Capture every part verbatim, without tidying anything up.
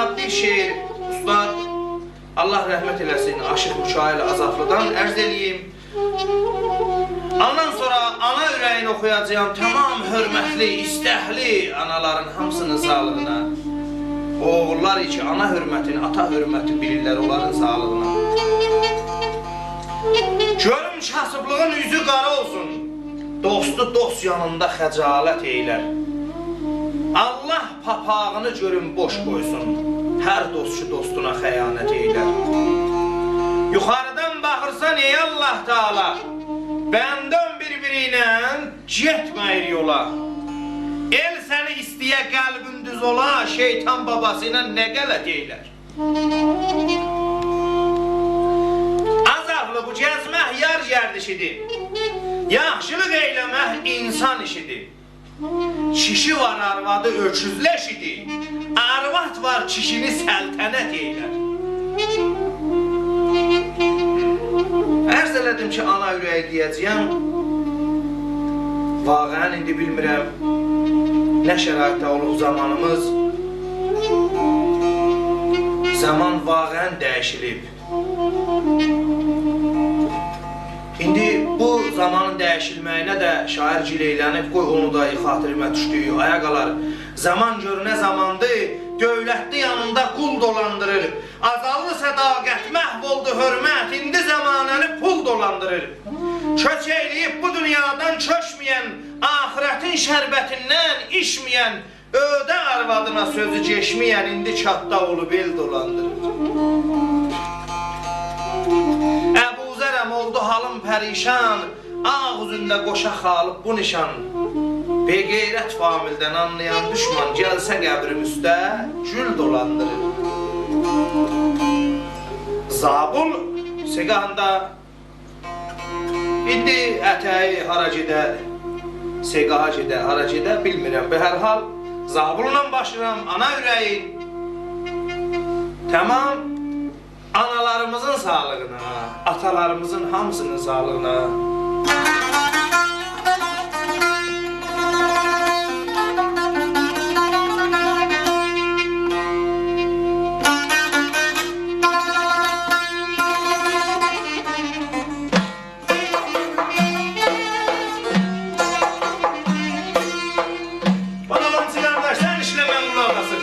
بیر شعر اوستاد، الله رحمت ائله‌سین، عاشیق میکائیل آزافلی‌دان عرض ائله‌ییم. اوندان سونرا آنا اوره‌یینی اوخویاجاغام. تمام حؤرمتلی، ایستکلی آنالارین هامیسینین ساغلیغینا. او اوغوللار کی، آنا حؤرمتینی، آتا حؤرمتینی بیلیرلر، اونلارین ساغلیغینا. گؤروم کاسیبلیغین اوزو قارا اولسون، دوستو دوست یانیندا خجالت ائیلر. الله پاپاغینی گؤروم بوش قویسون، هر دوست کی دوستونا خیانت ائیلر. یوخاریدان باخیرسان، ای الله تعالی، بندن بیر-بیری ایله گئتمه‌ییر یولا. ائل سنی ایسته‌یه قلبین دوز اولا، شیطان باباسی ایله نه غلط ائیلر. آزافلی، بو گزمک یار گردیشیدیر، یاخشیلیق ائیله‌مک انسان ایشیدیر. کیشی وار، آروادی اؤکوز لشیدیر، آرواد وار، کیشینی سلطنت ائیلر. عرض ائله‌دیم کی، آنا اوره‌یی دئیه‌جه‌یم. واقعاً ایندی بیلمیرم نه شرایطده اولوب زامانیمیز. زامان واقعاً دییشیلیب. ایندی بو زامانین دییشیلمه‌یینه ده شاعیر گیلئیلنیب، قوی اونو دا خاطیریمه دوشدو، آیاق آلار. زامان گؤر نه زاماندیر، دؤولتلی یانیندا قول دولاندیریر. آزالدی صداقت، محو اولدو حؤرمت، ایندی زمانه‌نی پول دولاندیریر. کؤچ ائیله‌ییب بو دونیادان کؤچمه‌ین، آخرتین شربتیندن ایچمه‌ین، اؤوده آروادینا سؤزو کئچمه‌ین، ایندی کتده اولوب ائل دولاندیریر. ابوذرم اولدو حالیم پریشان، آغ اوزونده قوشا خالیب بو نیشان. بی‌غیرت فامیلدن آنلایان دوشمان، گلسه قبریم اوسته گول دولاندیریر. زابل سگاهیندا ایندی اتگی هارا گئده، سگاها گئده، هارا گئده، بیلمیرم. به هر حال، زابل‌لا باشلاییرام، آنا اوره‌یی. تمام آنالاریمیزین ساغلیغینا، آتالاریمیزین هامیسینین ساغلیغینا. بانالام، سیلندر، سن ایشله، من قولاق آسیم.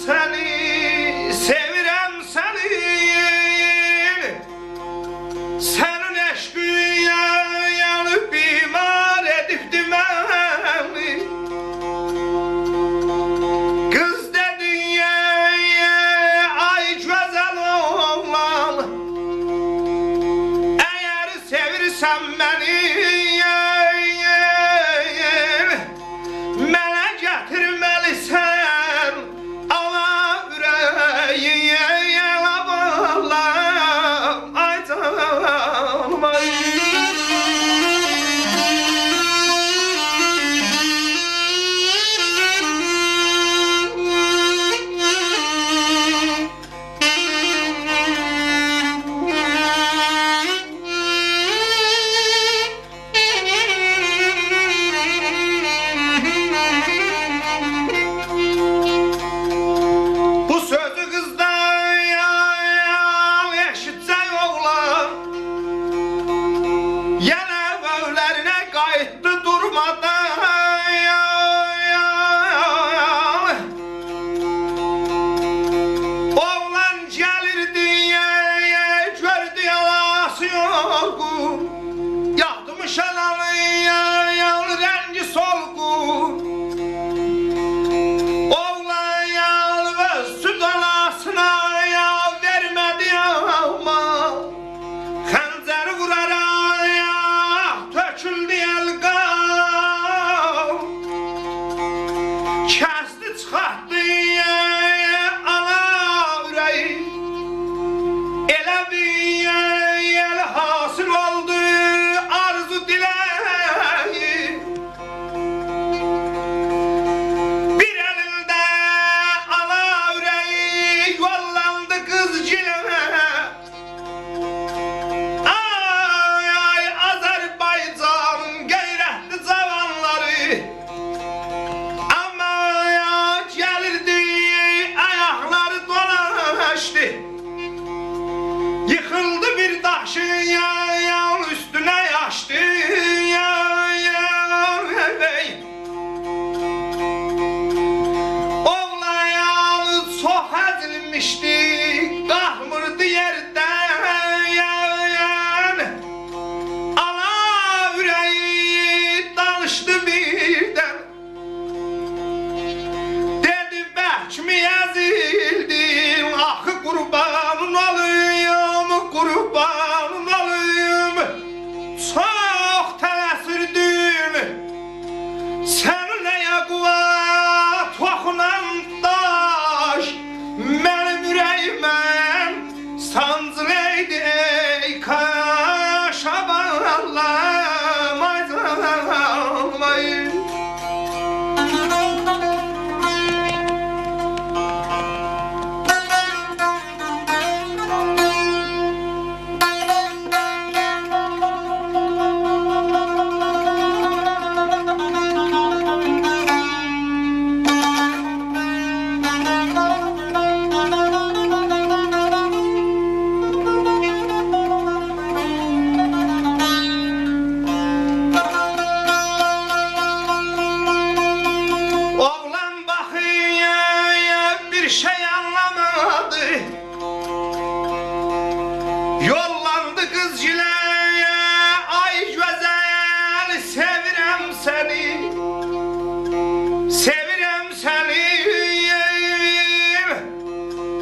سنی، سئویرم سنی. سنین عشقین، یا، یعنی بیمار ائدیبدی منی. قیز دئدی: «آی گؤزل اوغلان، اگر سئویرسن منی، منه گتیرمه‌لیسن آنا اوره‌یی، آنا بالام، آی جانیم، آی.» بو سؤزو قیزدان ائشیتجک اوغلان، یئنه ائولرینه قاییتدی دورمادان. اوغلان گلیردی، گؤردو آناسی یورغون، یاتمیش آنانین رنگی سولغون. اوغلان اؤز سود آناسینا وئرمه‌دی آمما، خنجری وورارا تؤکولدو ال قان. کسدی، چیخارتدی آنا اوره‌یی، ائله بیل حاصل اولدو آرزو دیله‌یی. بیر الینده آنا اوره‌یی یوللاندی قیزگیله. آی، آی، آذربایجانین غیرتلی جاوانلاری. آمما یا گلیردی، آیاقلاری دولاشدی. ییخیلدی بیر داشین یا، یا اوستونه آچدی، یا، یا، ای. اوغلان چوخ ازیلمیشدی، قالخمیردی یئردن. آنا اوره‌یی دالیشدی بیردن. دئدی: «بلکه می ازیلدیم، آخی قوربانین اولوم، قوربانین اولوم. چوخ تله‌سیردیم سنین آیاغینا توخونان داش، منیم اوره‌ییمه سانجیلایدی ای کاش، آمان آللام، آی جانیم، آی.» اوغلان باخیر، بیر شئی آنلامادی. یوللاندی قیزگیله: «آی گؤزل، سئویرم سنی، سئویرم سنی.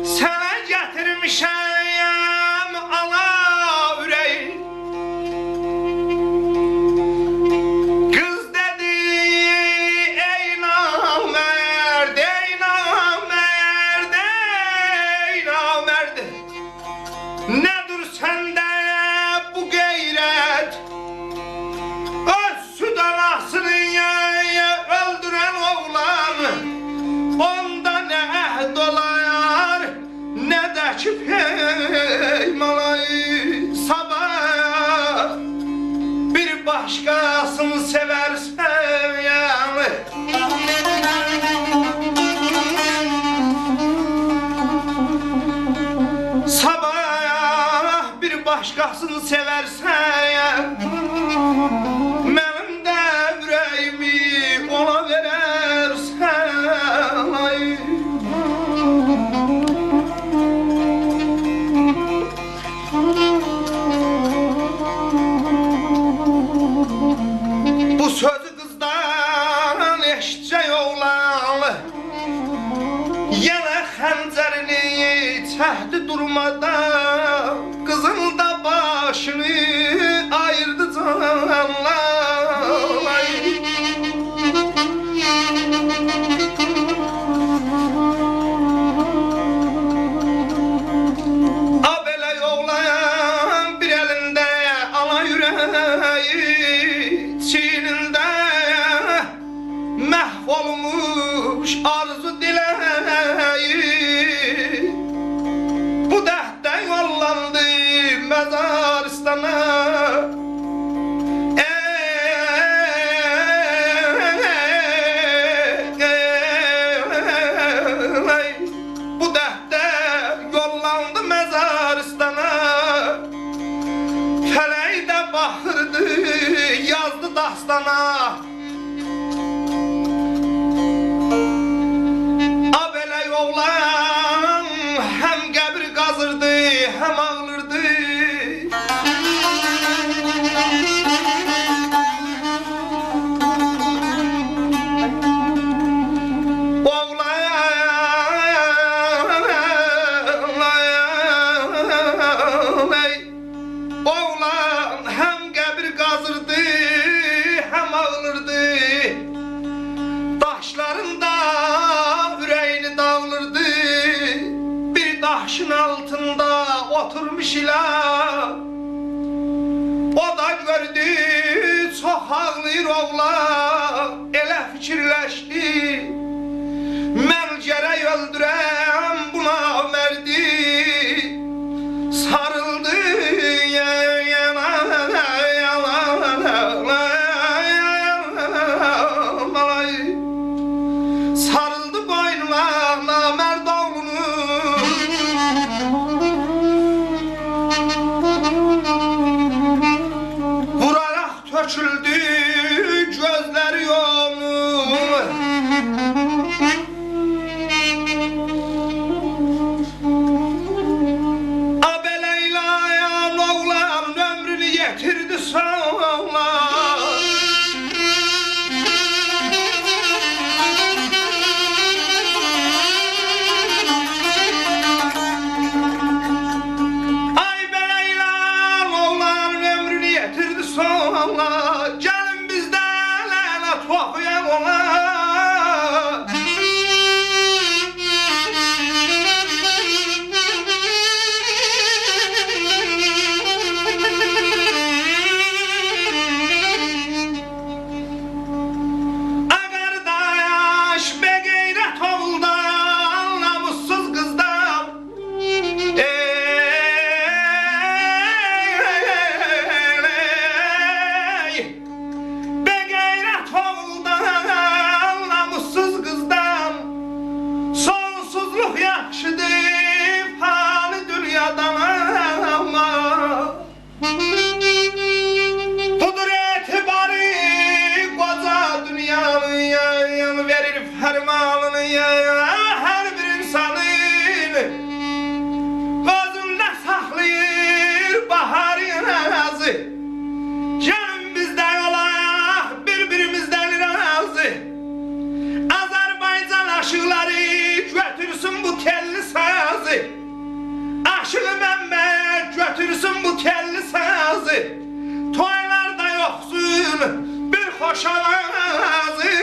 سنه گتیرمیشم آنا اوره‌یی.» قیز دئدی: «ای نامرد، ای نامرد، ای نامرد، نه‌دیر سنده بو غیرت؟ اؤز سود آناسینی اؤلدورن اوغلان، اوندا نه عهد اولار، نه ده کی پیمان. آی، صاباح بیر باشقاسینی سئورسن، صاباح بیر باشقاسینی سئورسن، منیم ده اوره‌ییمی اونا وئررسن، آی.» یئنه خنجرینی چکدی دورمادان، قیزین دا باشینی آییردی جانلار. آ بئله اوغلان بیر الینده آنا اوره‌یی، چیینینده محو اولموش آرزو دیله‌یی. بو دردده یوللاندی مزارستانا. ای، بو دردده یوللاندی مزارستانا. فلک ده باخیردی، یازدی داستانا. آ بئله اوغلان هم قبیر قازیردی، هم آغلیردی. اوغلان، ای، اوغلان هم قبیر قازیردی، هم آغلیردی. داشلارین دا اوره‌یینی داغلیردی. بیر داشین آلتیندا اوتورموش ایله، او دا گؤردو، چوخ آغلاییر اوغلان. ائله فیکیرلشدی، من گرک اؤلدورم بو نامردی. ساریلدی، ساریلدی بوینونا نامرد اوغلونون. ووراراق تؤکولدو گؤزلری اونون. آ بئله ایلان اوغلان عؤمرونو یئتیردی سونا. آی بئله ایلان اوغلان عؤمرونو یئتیردی سونا. گلین بیزدن لعنت اوخویاق اونا. آ قارداش، بی‌غیرت اوغولدان، ناموسسوز قیزدان، ای، بی‌غیرت اوغولدان، ناموسسوز قیزدان سونسوزلوق یاخشیدیر فانی دونیادان. آمما بودور اعتباری قوجا دونیانین، وئریر فرمانینی هر بیر اینسانین. اؤزونده ساخلاییر باهار یازی. گلین بیز ده اولاق بیر-بیریمیزدن راضی. آذربایجان عاشیقلاری گؤتورسون بو تللی سازی. عاشیق ممد گؤتورسون بو تللی سازی. تویلاردا یوخسون بیر خوش آوازی.